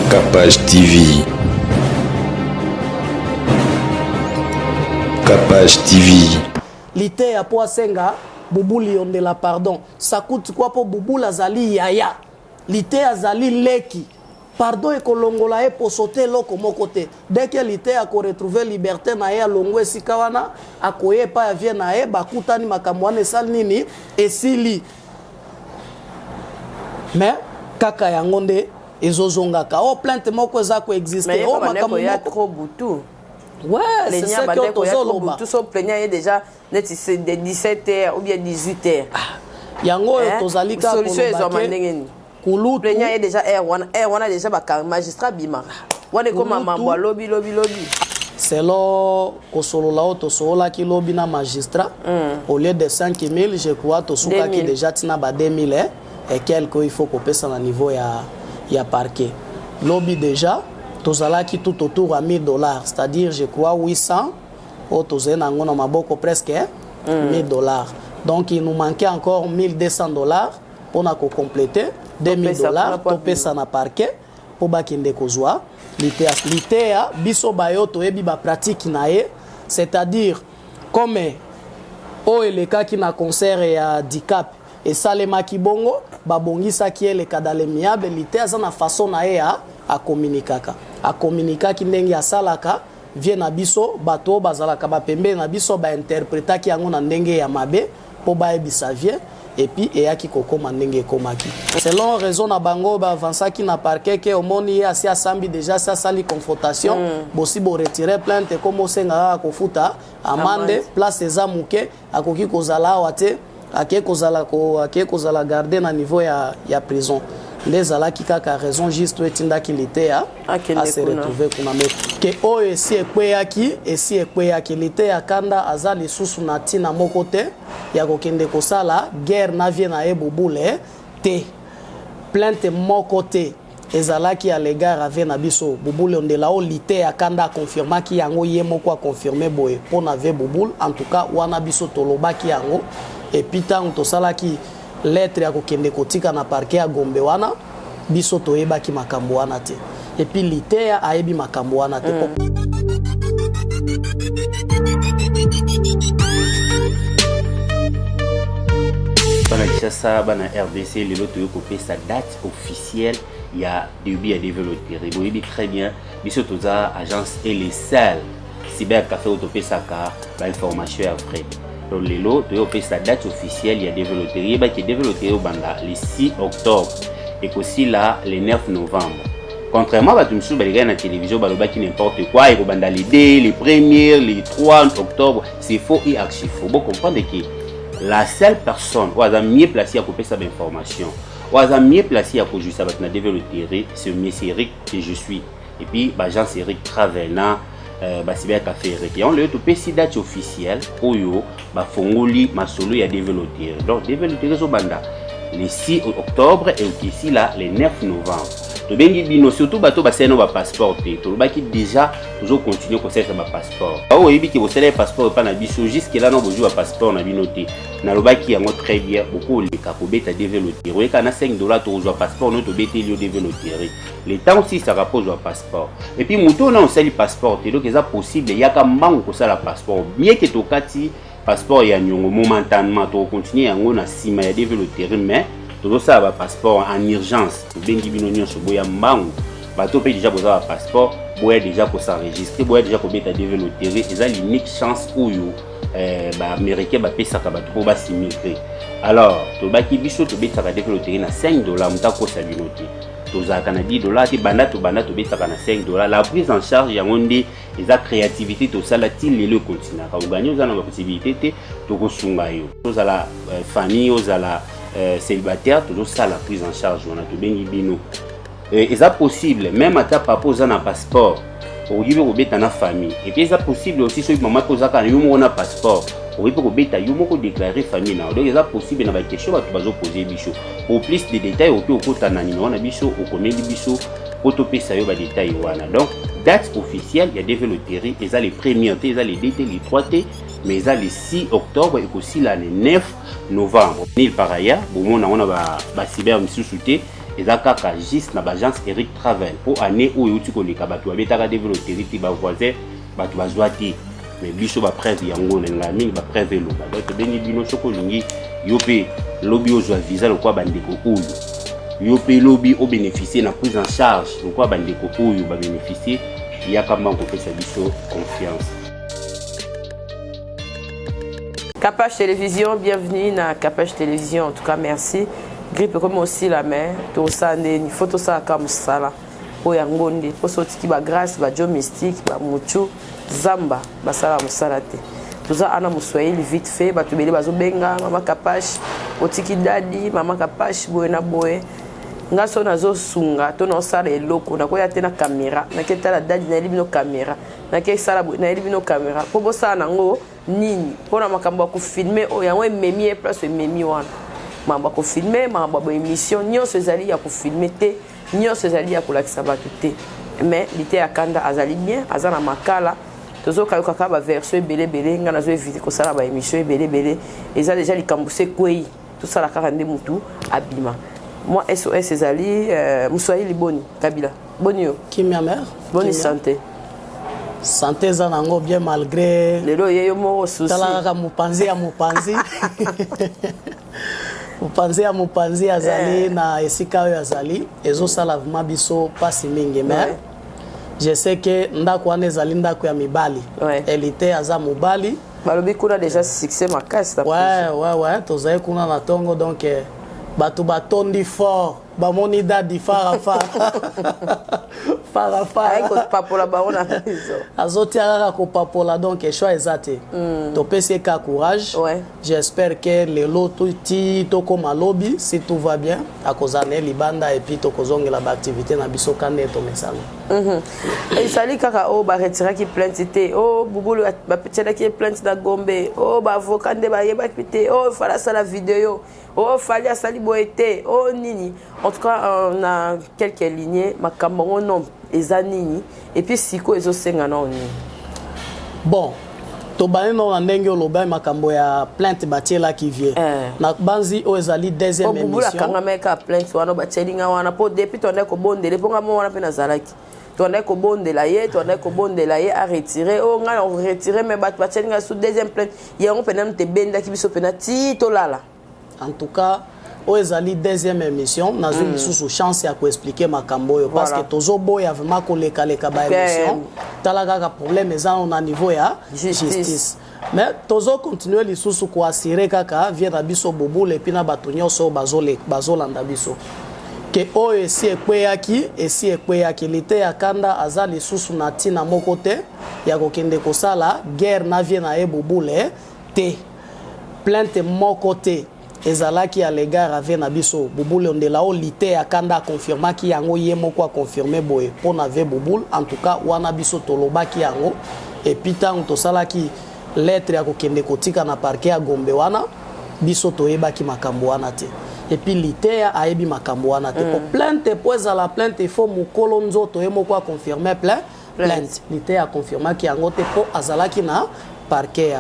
Capage TV. Capage TV. Liteya po asenga Bubul Yondela pardon. Ça coûte quoi po Bubul azali yaya. Liteya azali leki. Pardon ekolongola ye poso te eloko moko te. Dès que Liteya ako retrouver liberté na ye alongwe esika wana akoya epai ya vie na ye bakutani makambo wana esali nini esili. Mais kaka yango nde ezozongaka o oh, plainte moko eza ko exister o oh, makambo moko trop butu. Ouais, c'est ce que tozoloba. Tout so plaignant ye déjà neti c'est de 17 h ou bien 18 h. Ah, yango oyo tozali kaka solution ezwama ndenge nini? Kulutu plaignant ye déjà heure wana, heure wana déjà ba magistrat bimaka. Wana ekoma mambo ya lobi lobi lobi. Selon kosolola oyo tosololaki lobi na magistrat au lieu de 5000 je crois tosukaki déjà tina ba 2000 et quelque il faut kopesa na niveau ya parquet. Lobi déjà tozalaki tout autour à 1000 dollars, c'est-à-dire je crois 800 oyo tozali na yango na maboko presque 1000 dollars. Donc il nous manquait encore 1200 dollars pona ko compléter 2000 dollars topesa na parquet po bakende kozwa liteya. Liteya biso bayo toyebi ba pratique na ye, c'est-à-dire comme oyo elekaki na concert ya Dicap esalemaki bongo, babongisaki eleka dans l'amiable. Liteya aza na façon na ye ya akominikaka, akominikaki ndenge asalaka vie na biso, bato oyo bazalaka ba pembeni na biso ba interpretaki yango na ndenge ya mabe po bayebisa vie. Et puis eyaki kokoma ndenge ekomaki. Selon raison na bango ba avançaki na parquet ke omoni ye asi asambi déjà, asi asali confrontation, bosi bo retirer plainte ekoma osenga kaka kofuta amende, place eza moke akoki kozala awa te, ake kozala ko, ake kozala garder na niveau ya prison. Nde ezalaki kaka raison juste oyo etindaki Liteya Akende a se kuna. retrouver kuna. Mais ke oyo esi ekweyaki, esi ekweyaki. Liteya Kanda aza lisusu na ntina moko te ya kokende kosala guerre na vie na ye Bubule te. Plainte moko te ezalaki à l'égard à vie na biso Bubule Ondela oyo Liteya Kanda akonfirmaki yango ye moko akonfirme boye mpo na vie Bubule. En tout cas wana biso tolobaki yango et puis ntango tosalaki lettre ya kokende kotika na parquet ya Gombe wana biso toyebaki makambo wana te et puis Liteya ayebi makambo wana te. Bana Kinshasa, bana RDC, lelo toyei kopesa date officielle ya début ya DV Loterie. Boyebi très bien, biso toza agence et les salles cyber café oyo topesaka ba information ya vrai. Donc lelo toyei kopesa date officielle ya DV Loterie. Yebaki DV Loterie obanda le 6 octobre ekosila le 9 novembre. Contrairement bato mosusu balekaki na télévision balobaki n'importe quoi, ekobanda le 2, le 1er, le 3 octobre, c'est faux et archi faux. Bo comprendre que la seule personne oyo aza mieux placée ya kopesa ba information, oyo aza mieux placée ya kojouisa bato na DV Loterie, c'est monsieur Eric que je suis. Et puis ba agence Eric Travel na ba cyber café Eric. Yango lelo topesi date officielle oyo bafongoli masolo ya DV Loterie. Donc DV Loterie ezobanda le 6 octobre et okesila le 9 novembre. Tobengi bino surtout bato basali no ba passeport te. Tolobaki déjà tozo continuer kosalisa ba passeport. Ba oyebi ke bosala passeport epa na biso jusque là no bozwi ba passeport na bino te. Nalobaki yango très bien, bokoleka kobeta DV Loterie. Oyeka na 5 $ tokozwa passeport no tobeteli yo DV Loterie. Le temps osisaka mpo ozwa passeport. Et puis moto oyo na osali passeport te, donc eza possible yaka mbangu kosala passeport. Bien que tokati passeport ya niongo momentanément, tokocontinue yango na nsima ya DV Loterie, mais tozosala ba passeport en urgence. Tobengi bino nyonso boya mbangu. Bato mpe déjà boza ba passeport, boya déjà kos'enregistrer, boya déjà kobeta DV Loterie. Eza l'unique chance oyo ba américain bapesaka bato mpo bas'immigré. Alors tobaki biso tobetaka DV Loterie na 5 $, moto akosa bino te. Tozalaka na 10 $ te, banda tobanda tobetaka na 5 $. La prise en charge yango nde eza créativité tosala ti lelo ekontinuaka. Oganye oza na bapossibilité te, tokosunga yo. Ozala famille, ozala célibataire, tozosala prise en charge wana. Tobengi bino, eza possible même ata papa oza na passeport, okoki mpe kobeta na famille. Et puis eza possible aussi soki mama mpe oza kaka yo moko na passeport, okoki mpe kobeta yo moko, déclarer famille na yo. Donc eza possible na baquestion bato bazopose biso. Pour plus de détails, okoki okota na numéro na biso, okomeli biso po topesa yo badétail wana. Donc date officielle ya DV Loterie eza le premier te, eza le 2 te, le 3 te, mais eza le 6 octobre, ekosila le 9 novembre. Nulle part ailleurs bomona yango na bacyber misusu te. Eza kaka juste na baagence Eric Travel mpo année oyo euti koleka bato babetaka DV loterie te, bavoisin bato bazwa te, mais biso bapreuve yango na ngai mingi, bapreuve eloba. Donc tobengi bino, soki olingi yo mpe lobi ozwa visa lokola bandeko oyo, yo mpe lobi obénéficie na prise en charge lokola bandeko oyo babénéficie, yaka mbango kopesa biso confiance. Capage Télévision, bienvenue na Capage Télévision. En tout cas, merci. Grippe comme aussi la mais tosala ndeni faut tosalaka mosala oyo yango nde mposo otiki bagrâce bajo mystique bamutu zamba basala mosala te. Toza ana moswahili vite fait. Bato ebele bazobenga mama Kapache, otiki dadi mama Kapache boye na boye. Nga so nazosunga to naosala eloko, nakoya te na caméra, naketala dadi, nayeli bino caméra, nakesala boye, nayeli bino caméra mpo bosala nango nini? Mpona makambo ya kofilmer oyo yango ememi ye place ememi wana, makambo ya kofilmer, makambo ya baémission nyonso ezali ya kofilmer te, nyonso ezali ya kolakisa bato te. Mais lite ya kanda azali bien, aza na makala. Tozokayoka kaka baversion ebele ebele. Ngai nazo éviter kosala baémission ebele ebele. Eza déjà likambo se ekwei, tosala kaka nde mutu abima mwa SOS ezali. Moswahili, boni kabila, boni yo? Kimia, mère. Boni? Kimia. Santé? Santé eza nango bien malgré Lelo ye yo moko souci. Tala kaka mopanzi ya mopanzi, mopanzi ya mopanzi azali na esika oyo azali, ezosala vraiment biso mpasi mingi, mais je sais que ndako wana ezali ndako ya mibali. Elite aza mobali. Balobi kuna déjà succès makasi na Ouais, tozali kuna na ntongo, donc bato batondi fort, bamoni dadi fara fara fara aye fara. Kopapola bango na prison. Azotia kaka kopapola, donc choix eza te, topesi ye ka courage. J'espère que lelo ti tokóma lobi, si tout va bien, akozala na ye libanda et puis tokozongela baactivité na biso ka nde tomesana. Ezali kaka oyo baretiraki plainte te, oyo Bubulu batielaki ye plainte na Gombe, oyo baavocat nde bayebaki te, oyo Fally asala video, oyo Fally asali boye te, oyo nini. En tout cas, na quelques lignes, makambo yango non eza nini? Et puis sikoyo ezosenga nao nini? Bon, tobandi nano na ndenge oloba makambo ya plainte batielaki vie. Na banzi oyo ezali deuxième Po Bubulu émission. Akangamaki kaka plainte wana batieli nga wana, mpo depuis tondaki kobondela, mpo nga mo wana mpe nazalaki, tondaki kobondela ye, tondaki kobondela ye aretire. Oyo ngai na retire, mais bato batieli nga su deuxième plainte yango mpena moto ebendaki biso mpena ti tolala. En tout cas, oyo ezali deuxième émission, nazwi lisusu chance ya koexpliquer makambo oyo parce que tozoboya vraiment kolekaleka baémission. Tala kaka, problème eza nano na niveau ya Justice. justice, mais tozocontinue lisusu koassurer kaka vie na biso Bobule et puis na bato nyonso oyo bazolanda biso ke oyo esi ekweyaki, esi ekweyaki. Lite ya kanda aza lisusu na ntina moko te ya kokende kosala guerre na vie na ye Bobule te. Plainte moko te ezalaki à l'égard ya vie na biso Bubule Ondela. Oyo lite ya kanda akonfirmaki yango, ye moko akonfirme boye mpo na vie Bubule. En tout cas, wana biso tolobaki yango. Et puis ntango tosalaki lettre ya kokende kotika na parquet ya Gombe wana, biso toyebaki makambo wana te, et puis liteya ayebi makambo wana te. Po plainte, po ezala plainte, il faut mokolo nzoto ye moko aconfirme plainte. Liteya aconfirmaki yango te mpo azalaki na parquet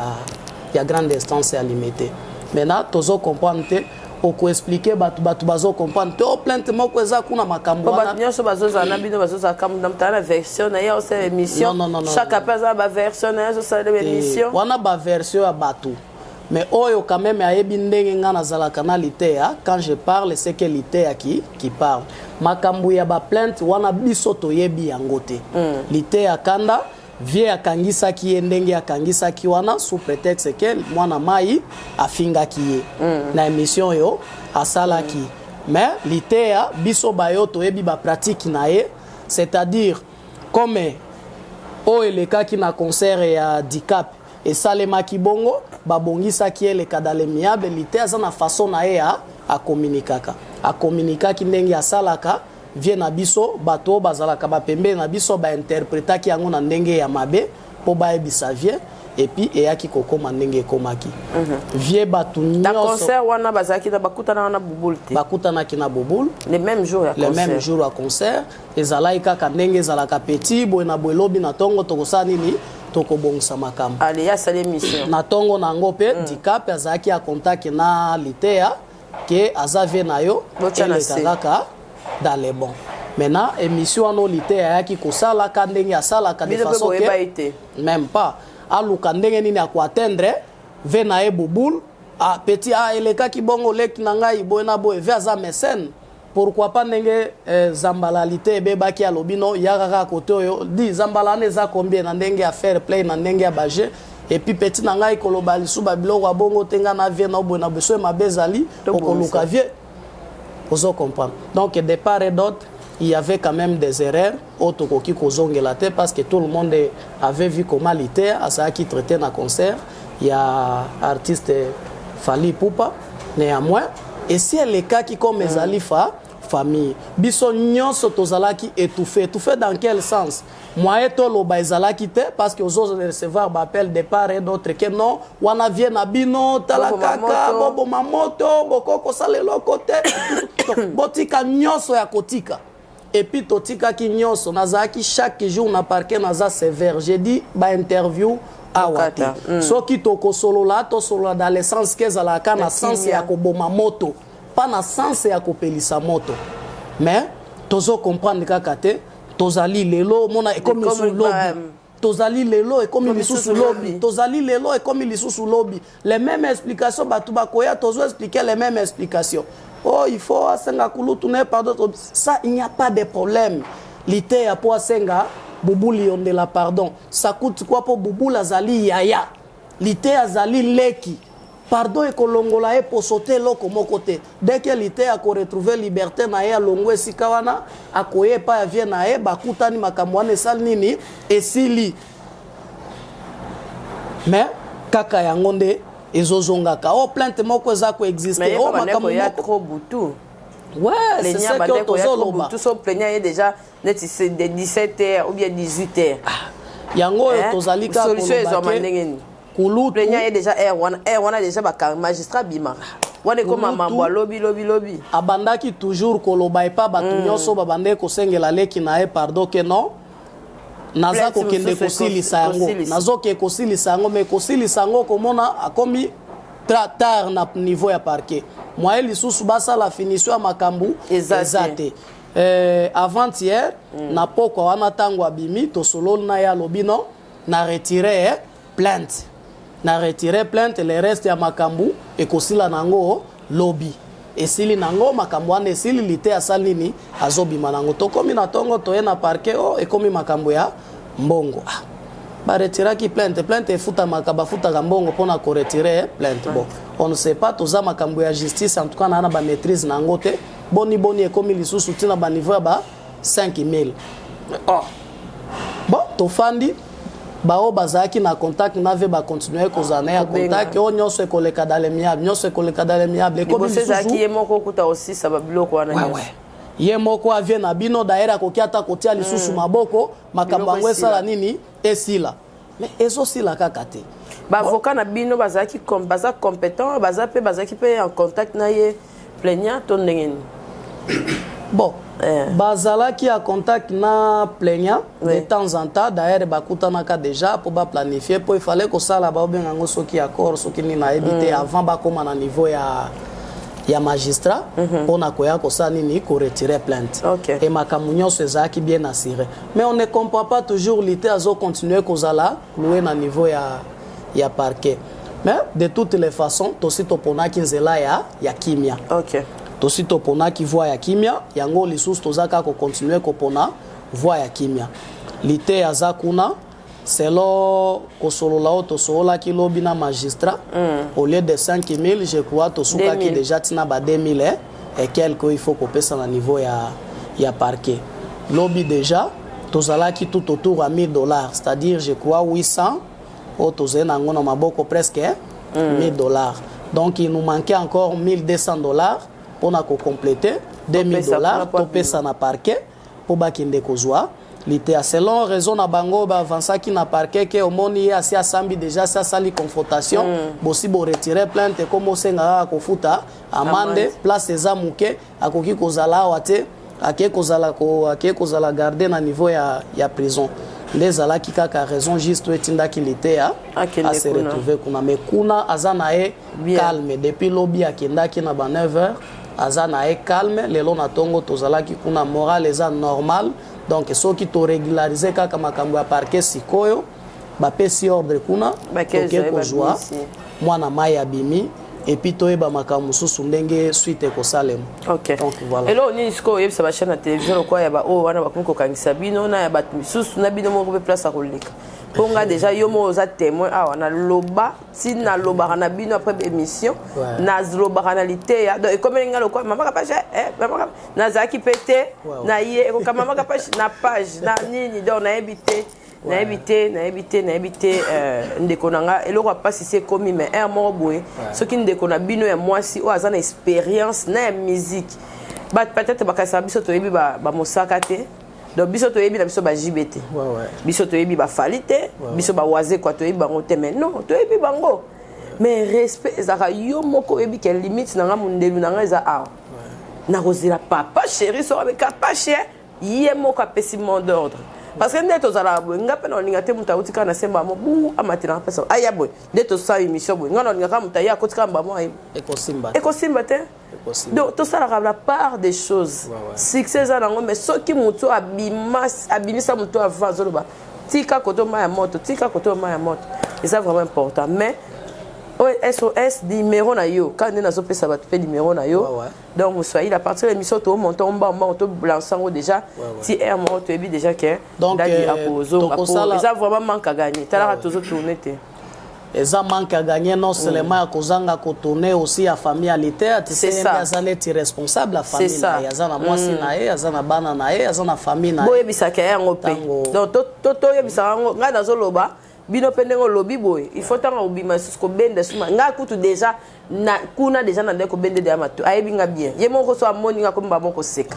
ya grande instance ya Limete. Maintenant tozo comprendre te, okoexpliquer bato, bato bazocomprendre te o plainte moko eza kuna, makambo Po bato wana. Nyonso bazozala na bino, bazozala kambo na na version na ye osala émission. Non, non, non, non, Chaque non. ape aza na baversion na ye, azosala émission. Wana baversion ya bato, mais oyo quand même ayebi ndenge nga nazalaka na liteya. Quand je parle, c'est que liteya qui parle. Makambo ya baplainte wana, biso toyebi yango te. Liteya kanda vie akangisaki ye ndenge akangisaki wana sous prétexte ke mwana mai afingaki ye na émission oyo asalaki. Mais liteya, biso bayo toyebi bapratique na ye, c'est-à-dire comme oyo elekaki na concert ya Dicap, esalemaki bongo, babongisaki eleka dans l'amiable. Lite aza na façon na ye ya akominikaka, akominikaki ndenge asalaka vie na biso. Bato oyo bazalaka bapembeni na biso bainterpretaki yango na ndenge ya mabe mpo bayebisa vie, et puis eyaki kokóma ndenge ekomaki vie bato Na nyonso. Concert wana bazalaki na bakutana wana Bubulu te? Bakutanaki na Bobul. Le même jour ya Le concert. même jour ya concert. Ezalaki kaka ndenge ezalaka, petit boye na boye, lobi na ntongo tokosala nini, tokobongisa makambo. Ale ye asali émission. Na ntongo na yango mpe Dicap azalaki ya contact na liteya ke aza vie na yo. Botya na Eleka se. kaka. dans les bons. Maintenant, émission wana lite ayaki kosalaka ndenge asalaka de Bino mpe façon boyeba ke ye te. Même pas aluka ndenge nini akoatteindre ve na ye Bubul. Ah, petit, ah, elekaki bongo, leki na ngai boye na boye, ve aza mécène, pourquoi pas? Ndenge zambala lite ebebaki, alobi no ya kaka kote oyo di zambala wana eza combien, na ndenge ya fair play, na ndenge ya baje. Et puis petit na ngai koloba lisusu babiloko ya bongo te, ngai na vie na boye na boye, so mabe ezali, okoluka vie, ozo comprendre. Donc de part et d'autre, il y avait quand même des erreurs oyo tokoki kozongela te, parce que tout le monde avait vu comment lite azalaki traité na concert ya artiste Fally Ipupa. Néanmoins, esi elekaki comme ezali fa famille, biso nyonso tozalaki étouffé. Étouffé dans quel sens? Moyen toloba ezalaki te, parce que ozo recevoir baappel de part et d'autre ke non, wana vie na bino, tala kaka boboma moto, boko kosala eloko te, botika nyonso ya kotika. Et puis totikaki nyonso. Nazalaki chaque jour na parquet, naza sévère, j'ai dit bainterview awa te. Soki tokosolola, tosolola dans le sens ke ezalaka na sens ya koboma moto, pas na sens ya kopelisa moto. Mais tozo comprendre kaka te. Tozali lelo, omona ekomi lisusu lobi, tozali lelo, ekomi lisusu lobi, tozali lelo, ekomi lisusu lobi, les mêmes explications. Bato bakoya, tozo expliquer les mêmes explications. Oh, il faut asenga kulutu ne pardon. Ça, il n'y a pas de problème. Liteya po asenga Bubuli Yondela pardon, ça coûte quoi? Po Bubuli azali yaya, lite azali leki, pardon ekolongola ye poso te, eloko moko te. Dès que lite akoretrouve liberté na ye, alongwa esika wana, akoya epai ya vie na ye, bakutani, makambo wana esali nini, esili. Mais kaka yango nde ezozongaka o plainte moko eza koexiste o makambo moko butu. Ouais, c'est ce que tozoloba. Tout so plaignant ye déjà neti c'est de 17 heures ou bien 18 heures. Ah, yango oyo tozali kaka solution ezwama ndenge nini? Kulutu Plaignant ye déjà heure wana, heure wana déjà baka magistrat bimaka wana, ekoma mambo alobi lobi lobi. Abandaki toujours koloba epa bato nyonso babandaki kosengela leki na ye pardon ke non, naza kokende kosilisa yango, nazoke kosilisa yango. Mais kosilisa yango, komona akomi tard na niveau ya parquet, moyen lisusu basala finition ya makambo eza te. Avant-hier na pokwa wana, ntango abimi, tosololi na ye, alobi non, na retire plainte, na retire plainte, le reste ya makambo ekosila nango lobi. Esili nango, makambo wana esili, lite asali nini, azobima nango. Tokomi na ntongo, toye na parquet, o ekomi makambo ya mbongo. Ah, baretiraki plainte, plainte efutamaka, bafutaka mbongo mpona koretire plainte. Bon, on ne sait pas, toza makambo ya justice, en tout cas naa na bamaîtrise na yango te. Boni boni ekomi lisusu ntina baniveau ya ba 5000? Oh. Bon, tofandi, bao bazalaki na contact na ve bacontinue kozala na ya contact oyo nyonso ekoleka dans l'amiable, nyonso ekoleka dans l'amiable. Ekomi lisusu ye moko okuta osisa babiloko wana. Ouais. Ye moko avie na bino, d'ailleurs akoki ata kotia lisusu maboko, makambo yango esala nini, esila. Mais ezosila kaka te. Baavocat na bino bazalaki, baza compétent, baza mpe, bazalaki mpe en contact na ye plaignant to ndenge nini? Bon, bazalaki ya contact na plaignant de temps en temps. D'ailleurs bakutanaka déjà mpo baplanifie, mpo ifale kosala, baobenga yango soki accord, soki nini, nayebi te, avant bakóma na niveau ya magistrat mpona koya kosala nini, koretire plainte. E makambo nyonso ezalaki bien assuré, mais on ne comprend pas toujours, lite azocontinue kozala cloué na niveau ya parquet. Mais de toutes les façons, tosi toponaki nzela ya kimia. Tosi toponaki voie ya kimia, yango lisusu toza kaka kocontinue kopona voie ya kimia. Lite aza kuna, selon kosolola oyo tosololaki lobi na magistrat, au lieu de 5000, je crois tosukaki déjà ntina ba 2000 et quelque il faut kopesa na niveau ya parquet. Lobi déjà tozalaki tout autour à 1000 $, c'est-à-dire je crois 800 oyo tozali na yango na maboko, presque 1000 $. Donc il nous manquait encore 1200 $ mpona kocompléter 2000 $, topesa na parquet mpo bakende kozwa liteya. Selon raison na bango baavansaki na parquet ke omoni ye asi asambi déjà, asi asali confrontation, bosi boretire plainte, ekomi osenga kaka kofuta amende. Place eza moke, akoki kozala awa te, ake kozala garde na niveau ya prison. Nde ezalaki kaka raison juste oyo etindaki liteya ase retrouve kuna. Mais kuna aza na ye calme depuis lobi, akendaki na ba 9 heures. Aza na ye calme. Lelo na ntongo tozalaki kuna, moral eza normal. Donc soki torégulariser kaka makambo ya parquet sikoyo, bapesi ordre kuna, toke kozwa mwana mai abimi, et puis toyeba makambo mosusu ndenge suite ekosalema. Donc voilà. Eloko nini sikoyo oyebisa bachaîne ya télévision lokola ya baoyo wana bakomi kokangisa bino na ya bato misusu na bino moko mpe place ya koleka? Mpo nga déjà, yo moko oza témoin awa, naloba ntina nalobaka na bino après émission, nalobaka na liteya. Donc ekomeli nga lokola mama Kapage, mama nazalaki mpe te na ye ekoka mama Kapage na page na nini. Donc nayebi te, nayebi te, nayebi te, nayebi te. Ndeko na nga, eloko ya mpasi si ekomi, mais heure moko boye, soki ndeko na bino ya mwasi oyo aza na expérience na ya musique, peut-être bakanisaka biso toyebi bamosaka te. Donc biso toyebi na biso bajibe te, biso toyebi bafali te, biso bawaze kwa toyebi bango te. Mais non, toyebi bango, mais respect ezalaka. Yo moko oyebi ke limite na nga, mondelu na nga eza awa. Nakozela papa chéri soko abeka pashe, ye moko apesi mot d'ordre, parce que nde tozalaka boye. Nga mpe na olinga te moto auti kaka na semba mo bu amatelaka mpesa aya boye. Nde tosala émission boye, nga na olinga kaka moto aye akoti kaka mbamo aye. Ekosimba. Ekosimba te. Donc tosalaka la part des choses. Succès eza nango, mais soki motu abimisa motu avant, azoloba tika koto mai ya moto, tika koto mai ya moto, eza vraiment important. Mais oyo SOS, numéro na yo kaka nde nazopesa bato mpe numéro na yo. Donc moswahili, à partir de l'émission tomonta mbango, tolancer yango déjà ti heure moko toyebi déjà ke dadi akozonga, po eza vraiment manque à gagner. Talaka, tozotourner te. Eza manque à gagner, non seulement ya kozanga kotourner, aussi ya famille ya liteya. Ti aza neti responsable ya famille na ye, aza na mwasi na ye, aza na bana na ye, aza na famille na ye. Boyebisaka yango mpe. Donc toyebisaka yango. Ngai nazoloba bino mpe ndenge olobi boye, il faut ntango obima lisusu kobenda suma. Ngai kutu déjà na kuna déjà na ndenge kobenda deya mato, ayebi nga bien, ye moko so amoni nga komi bamo koseka.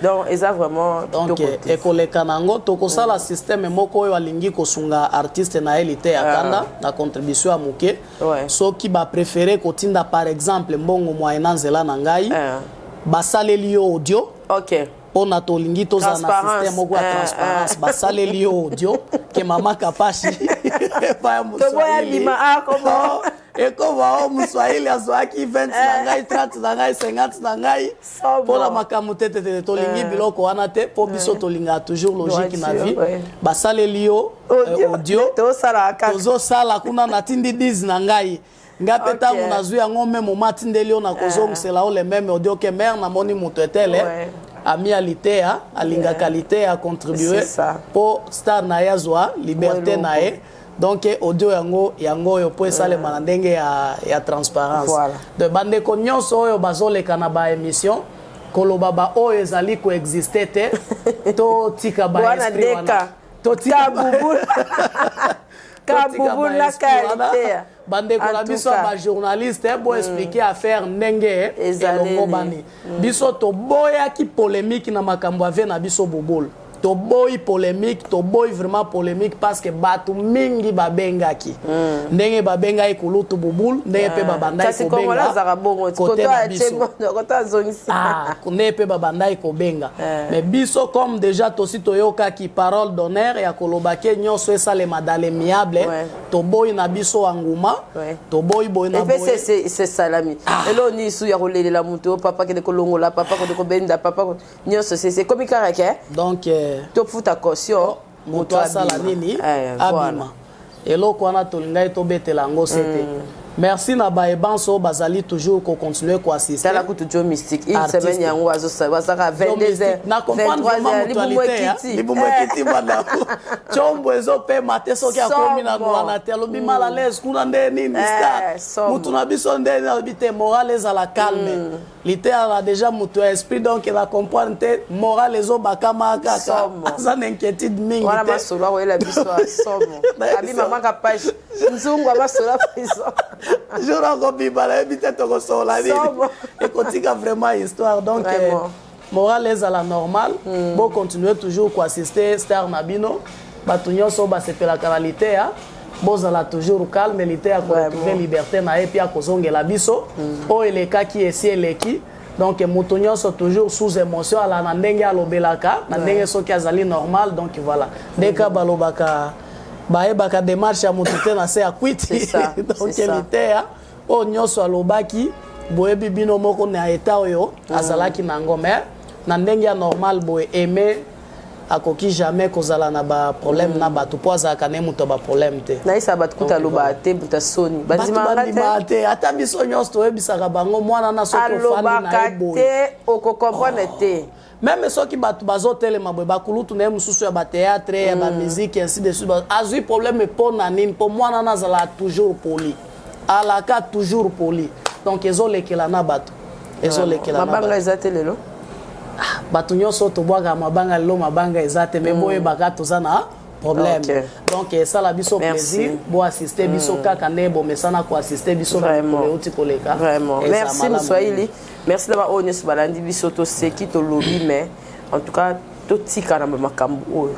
Donc eza vraiment. Donc ekoleka nango, tokosala système moko oyo alingi kosunga artiste na ye lite ya kanda na contribution ya moke. Soki bapréféré kotinda par exemple mbongo moyena nzela na ngai, basaleli yo audio, mpona tolingi tozala na système moko ya transparence. Basaleli yo audio ke mama Kapashi epai ya moswahili ekoma o moswahili azwaki 20 na ngai, 30 na ngai, 50 na ngai mpona makambo te. Tetete, tolingi biloko wana te, mpo biso tolingaka toujours logique na vie. Basaleli yo audio, tozosala kuna, natindi 10 na ngai, nga mpe ntango nazwi yango, me moma atindeli yo, na kozongisela yo le même audio ke mare namoni moto etele ami ya liteya alingaka liteya acontribue mpo star na ye azwa liberté na ye. Donc audio yango, yango oyo mpo esalema na ndenge ya transparence. Donc bandeko nyonso oyo bazoleka na baémission koloba baoyo ezali koexiste te, totika baesprit wana, totika bandeko na biso ya bajournaliste boexpliquer affaire ndenge elongo bani. Biso toboyaki polémique na makambo ave na biso bobolo. Toboyi polémique, toboyi vraiment polémique, parce que bato mingi babengaki ndenge babengaki kulutu Bubulu, ndenge mpe babandaki kobenga kote na biso, ndenge mpe babandaki kobenga. Mais biso, comme déjà tosi toyokaki parole d'honneur ya koloba ke nyonso esalema dans l'amiable, toboyi na biso ya nguma, toboyi boye na boye. Esalami elo nisu ya kolelela moto, papa kende kolongola, papa kende kobenda, papa nyonso sese ekomi kaka ke donc tofuta caution. Moto asala nini? Abima. Eloko wana tolingai tobetela yango se te. Merci na baebanso oyo bazali toujours kocontinue koassister. Tala kutu Jo Mystique, une semaine yango azosaka 22. Na comprendre vraiment libumu ekiti, libumu ekiti, banda tiombo ezopema te. Soki akomi na wana te, alobi mal à l'aise kuna nde nini, star mutu na biso nde nini. Alobi te, moral ezala calme. Liteyaka déjà moto ya esprit, donc na comprendre te, moral ezobakama kaka, aza na inquiétude mingi. Wana masolo akoyela biso ya somo. Abi mama Kapage nzungu amasolo ya prison. Jour akobima, nayebi te tokosola nini, ekotika vraiment histoire. Donc moral ezala normal, bocontinue toujours koassister star na bino. Bato nyonso basepelaka na liteya, bozala toujours calme. Liteya koretrouve liberté na ye mpe akozongela biso. Oyo elekaki esi eleki. Donc moto nyonso toujours sous émotion ala na ndenge alobelaka na ndenge soki azali normal. Donc voilà, ndenge balobaka, bayebaka démarche ya moto te na se ya kwiti. Donc liteya oyo nyonso alobaki Boyebi bino moko na état oyo azalaki nango, mais na ndenge ya normal boye, Aimé akoki jamais kozala na baproblème na bato, mpo azalaka ne moto ya baproblème te. Nayesa bato kuta alobaka te, moto asoni. Bato bandimaka bandimaka te. Te, ata biso nyonso toyebisaka bango, mwana na soki ofandi na Alobaka ye boye te, okocomprendre te. Même soki bato bazotelema boye, bakulutu na ye mosusu ya bathéâtre, ya bamusique, ainsi de suite, azwi problème mpo na nini? Mpo mwana na azalaka toujours poli, alaka toujours poli. Donc ezolekela na bato, ezolekela na Mabanga bato. eza te lelo. Bato nyonso tobwaka mabanga lelo, mabanga eza te, mais boyebaka toza na problème. Donc esala biso Merci. plaisir boassiste biso kaka nde bomesana koassiste biso na mikolo euti koleka. Vraiment. Eza Merci malamu. Moswahili, merci na baoyo nyonso balandi biso. Toseki, tolobi, mais en tout cas totika na makambo oyo,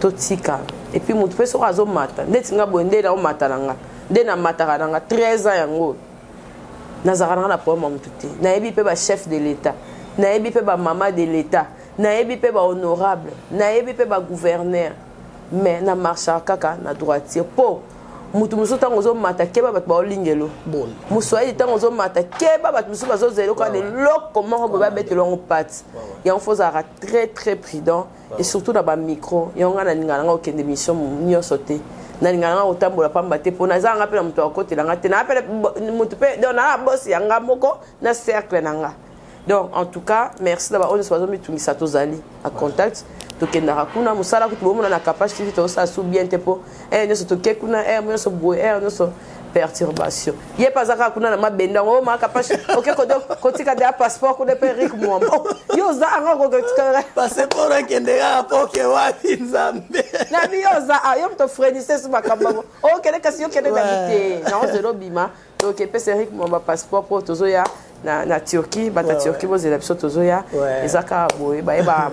totika. Et puis motu mpe soki azomata ndeti nga boye, nde naomata na nga, nde namataka na nga 13 ans yango, nazalaka nanga na problème ya motu te. Nayebi mpe bachef de l'État, nayebi mpe bamama de l'État, nayebi mpe bahonorable, nayebi mpe bagouverneur, mais na marchaka kaka na droiture, mpo motu mosusu ntango ozomata, keba, bato baolingelo. Boni. Moswahili, ntango ozomata, keba, bato mosusu bazozela okaa eloko moko boye, babetela yango pati yango. Faut ozalaka très très prudent, et surtout na bamicro yango. Ngai nalinga nanga okende mission nyonso te, nalinga nanga kotambola pamba te, mpo naza nga mpe na moto akotela nga te, naa mpe motu mpe, donc naa na bosi ya nga moko na cercle na nga. Donc en tout cas merci na baoyo nyonso bazomitungisa. Tozali na contact, tokendaka kuna mosala kutu bomona na Capage TV, tozosala su bien te, mpo ere nyonso toke kuna, ere nyonso boye, ere nyonso perturbation. Ye mpe aza kaka kuna na mabende yango. Oma Capage oke kotika deya passeport kuna mpe Rik Mwamba. Oh, yo oza anga kotika Passeport ekende kaka mpo ke wapi, Nzambe? Nabi yo oza ah, yo moto frenise su makambo yango, okende kasi yo kende nabi te, naozela obima, tokepesa Erik Mwamba passeport mpo tozoya na Turquie. Bato ya Turquie bozela biso, tozoya. Eza kaka boye, bayeba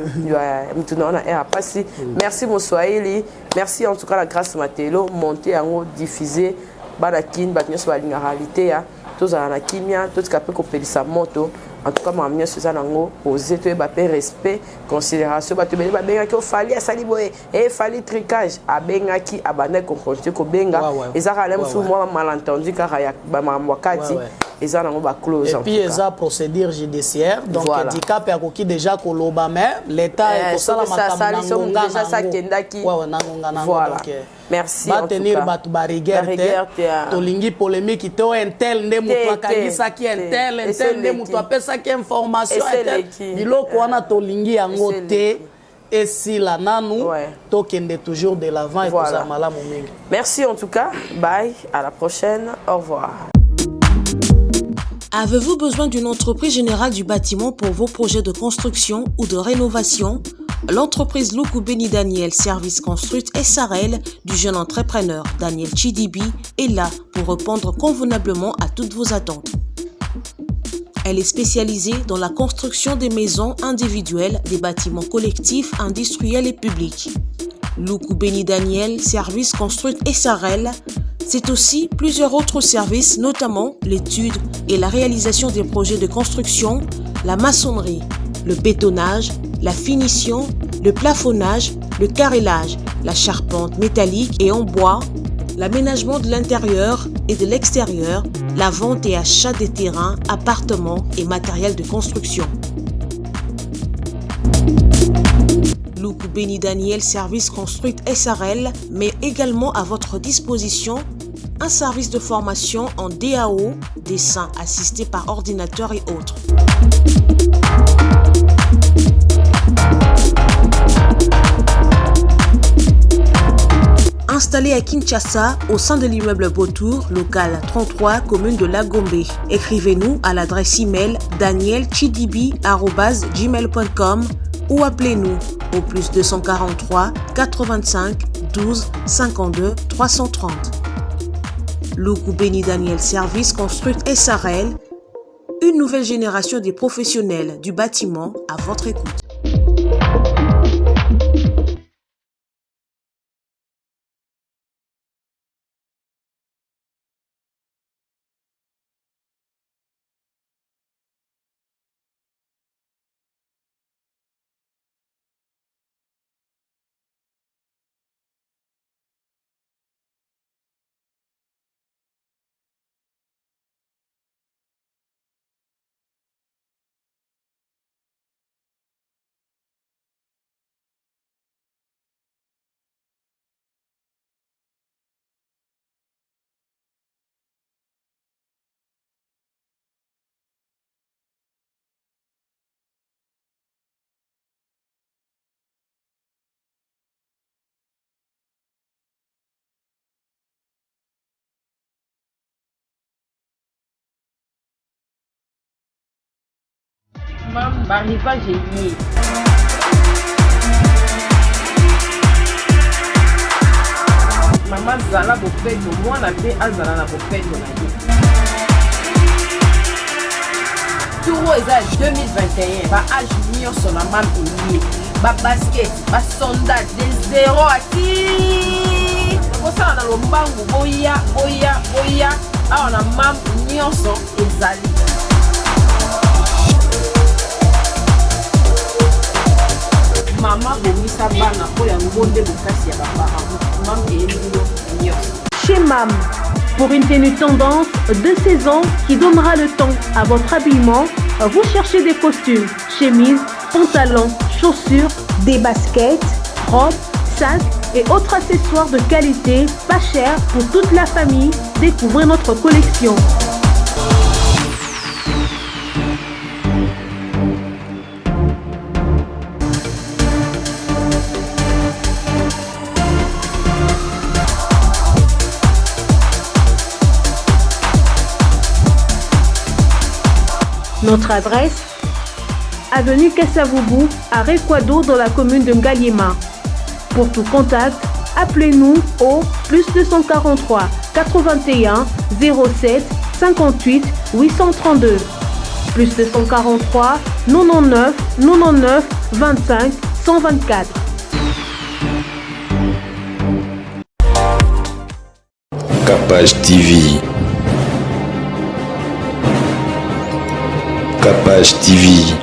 mutu na wana aire apasi. Merci Moswahili, merci en tout cas la Grâce Matelo monte yango, diffuse bana Kine, bato nyonso balingaka liteya. Tozala na kimia, totika mpe kopelisa moto. En tout cas makambo nyonso eza nango pose, toyeba mpe respect, considération. Bato ebele babengaki ofali asali boye, efali tricage, abengaki, abandaki kocontinue kobenga. Eza kaka na mosusu mwa malentendu kaka ya bamakambo ya kati. Eza nango baclose. Et puis eza procédure judiciaire, donc Dicap akoki déjà koloba, mais l'État ekosala makambo na ngonga nango. Ouais, na ngonga nango. Voilà. Donc Merci. Batenir bato barigueur te, tolingi polémique te. Oyo untel nde moto akangisaki untel, untel nde moto apesaki information, untel, biloko wana tolingi yango te. Esila nanu, tokende toujours de l'avant, ekozala malamu mingi. Merci en tout cas, bye, à la prochaine, au revoir. Avez-vous besoin d'une entreprise générale du bâtiment pour vos projets de construction ou de rénovation? L'entreprise Loukou Beni Daniel Service Construite SARL du jeune entrepreneur Daniel Chidibi est là pour répondre convenablement à toutes vos attentes. Elle est spécialisée dans la construction des maisons individuelles, des bâtiments collectifs, industriels et publics. Loukou Beni Daniel Service Construite SARL, c'est aussi plusieurs autres services, notamment l'étude et la réalisation des projets de construction, la maçonnerie, le bétonnage, la finition, le plafonnage, le carrelage, la charpente métallique et en bois, l'aménagement de l'intérieur et de l'extérieur, la vente et achat des terrains, appartements et matériel de construction. Loukou Beni Daniel Service Construite SARL met également à votre disposition un service de formation en DAO, dessin assisté par ordinateur et autres. Installé à Kinshasa, au sein de l'immeuble Beautour, local 33, commune de La Gombe. Écrivez-nous à l'adresse email danielchidibi.gmail.com ou appelez-nous au +243 85 12 52 330. Loukou Beni Daniel Service Construite SARL, une nouvelle génération des professionnels du bâtiment à votre écoute. Mam barivage eye. Mama zala bopeto, mwana mpe azala na bopeto na ye. Tour oyo eza ya 2021, ba age nyonso na mam eye. Ba basket, ba sandales de 0 à ti kosala na lombangu, boya boya boya awa na mam nyonso ezali. Mama bongisa bana mpo yango nde bokasi ya baparent. Mam eyeli bino nyonso. Chez Mam, pour une tenue tendance de saison qui donnera le ton à votre habillement, vous cherchez des costumes, chemises, pantalons, chaussures, des baskets, robes, sacs et autres accessoires de qualité, pas cher pour toute la famille. Découvrez notre collection. Notre adresse, avenue Kasavubu, à Rekwado, dans la commune de Ngaliema. Pour tout contact, appelez-nous au plus 243 81 07 58 832. Plus 243 99 99 25 124. Capage TV. Capage TV.